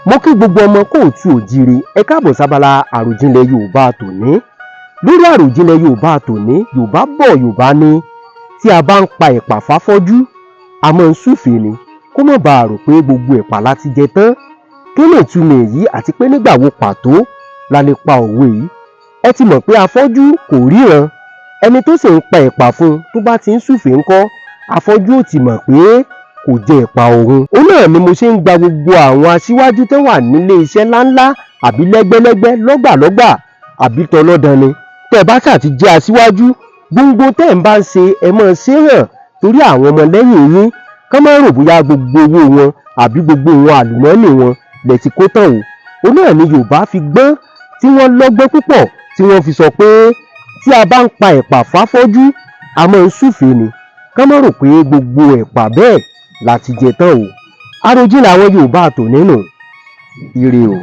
Mo kí gbogbo ọmọ káàárọ̀ oòjíire, ẹ káàbọ̀ sábala àròjinlẹ̀ Yorùbá tòní. Lórí àròjinlẹ̀ Yorùbá tòní, Yorùbá bọ̀, Yorùbá ní tí a bá ń pa ẹ̀pà fáfọ́jú, a máa ń súfèé ni kó má bàa rò pé gbogbo ẹ̀pà la ti jẹ tán. Kí ni ìtumọ̀ èyí, àti pé nígbà wo pàtó la lè pa òwe yìí? Ẹ ti mọ̀ pé afọ́jú kò ríran. Ẹni tó sì ń pa ẹ̀pà fún un, tó bá ti ń súfèé ńkọ́, afọ́jú ò ti mọ̀ pé kò jẹ ẹ̀pà òun. Òun náà ni mo ṣe ń gba gbogbo àwọn aṣíwájú tó wà nílé iṣẹ́ ńláńlá, àbí lẹ́gbẹ́lẹ́gbẹ́, lọ́gbàlọ́gbà, àbí tọlọ́dan ni. Tẹ́ ẹ bá ṣáà ti jẹ́ aṣíwájú, gbogbo tẹ́ ẹ̀ ń bá ń ṣe, ẹ máa ṣe hàn, torí àwọn ọmọlẹ́yìn yín kán má rò bóyá gbogbo owó wọn àbí gbogbo wọn àlùmọ́ọ́nì wọn lẹ̀ ti kó tán o. Òun náà ni Yorùbá fi gbọ́n, tí wọ́n lọ́gbọ́n púpọ̀, tí wọ́n fi sọ pé tí a bá ń pa ẹ̀pà fáfọ́jú, a máa ń súfèé ni kán má rò pé gbogbo ẹ̀pà bẹ́ẹ̀ la ti jẹ tán o. Àròjinlẹ̀ àwọn Yorùbá tòní nù. Ire o.